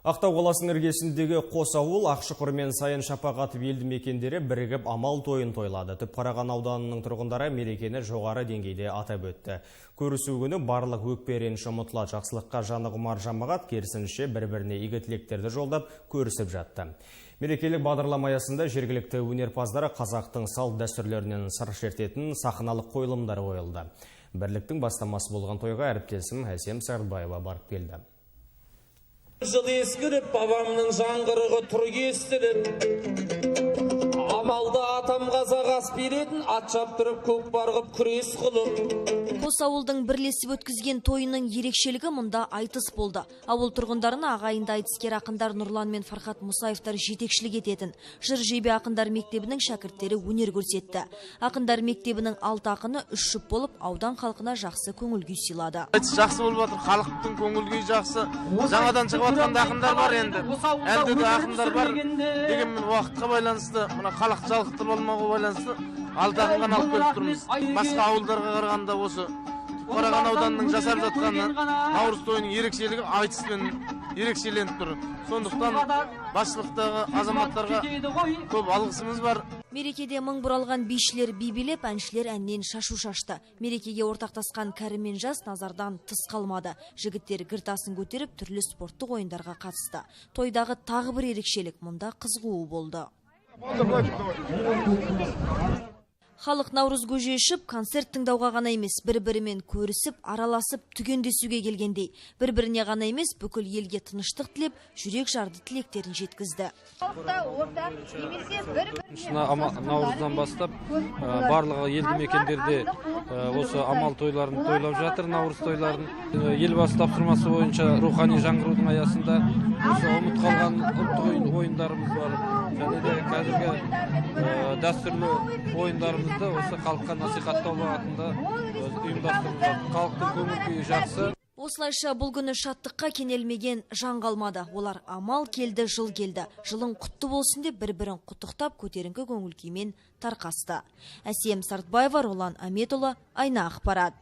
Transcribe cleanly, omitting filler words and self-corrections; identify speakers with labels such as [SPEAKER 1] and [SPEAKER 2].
[SPEAKER 1] Ақтау қаласының іргесіндегі қос ауыл Ақшұқыр мен Саян Шапағатов елді мекендері бірігіп амал тойын тойлады. Түпқараған ауданының тұрғындары мерекені жоғары деңгейде атап өтті. Көрісу күні барлық өкпе реніш ұмытылады. Жақсылыққа жаны құмар жамағат керісінше бір-біріне игі тілектерді жолдап көрісіп жатты. Мерекелік бағдарлама аясында жергілікті өнерпаздар қазақтың салт дәстүрлерінен сыр шертетін сахналық қойылымдар қойылды. Бірліктің бастамасы болған тойға әріптесім Әсем Сарбаева барып келді.
[SPEAKER 2] Жыл ескіріп, бабамның жаңғырығы тұр естіліп. Амалда атам қазақ ас беретін, ат шаптырып, көкпар қып, күрес қылып.
[SPEAKER 3] Қос ауылдың бірлесіп өткізген тойының ерекшелігі мұнда айтыс болды. Ауыл тұрғындарына ағайынды айтыскер ақындар Нұрлан мен Фархат Мұсаевтар жетекшілік ететін. Жыр жебе ақындар мектебінің шәкірттері өнер көрсетті. Ақындар мектебінің 6 ақыны 3 жұп болып, аудан халқына жақсы көңіл күй сыйлады.
[SPEAKER 4] Айтыс жақсы болып жатыр, халықтың көңіл күйі жақсы. Жаңадан шығып жатқан да ақындар бар енді. Әлде де ақындар бар. Дегенмен уақытқа байланысты, мына халық жалықтырып алмауға байланысты 6 ақын ғана алып келіп тұрмыз. Басқа ауылдарға қарағанда осы Түпқараған ауданының жасап жатқан наурыз тойының ерекшелігі айтыспен ерекшеленіп тұр. Сондықтан басшылықтағы азаматтарға көп алғысымыз бар.
[SPEAKER 3] Мерекеде мың бұралған бишілер би билеп, әншілер әннен шашу шашты. Мерекеге ортақтасқан кәрі мен жас назардан тыс қалмады. Жігіттер гір тасын көтеріп, түрлі спорттық ойындарға қатысты. Тойдағы тағы бір ерекшелік мұнда қыз қуу болды. Халық наурыз көже ішіп, концерт тыңдауға ғана емес, бір-бірімен көрісіп, араласып, түгендесуге келгендей. Бір-біріне ғана емес, бүкіл елге тыныштық тілеп, жүрек жарды тілектерін жеткізді.
[SPEAKER 5] Наурыздан бастап барлығы елді мекендерде осы амал тойларын тойлап жатыр, наурыз тойларын. Елбасы тапсырмасы бойынша рухани жаңғырудың аясында осы ұмыт қалған ұлттық ойындарымыз бар. Және де қазіргі дәстүрлі ойындарымызды осы халыққа насихаттау бағытында ұйымдастырып жатыр. Халықтың көңіл күйі жақсы.
[SPEAKER 3] Осылайша бұл күні шаттыққа кенелмеген жан қалмады. Олар амал келді, жыл келді. Жылың құтты болсын деп бір-бірін құттықтап, көтеріңкі көңіл күймен тарқасты. Әсем Сартбаева, Ролан Аметұлы, Айна ақпарат.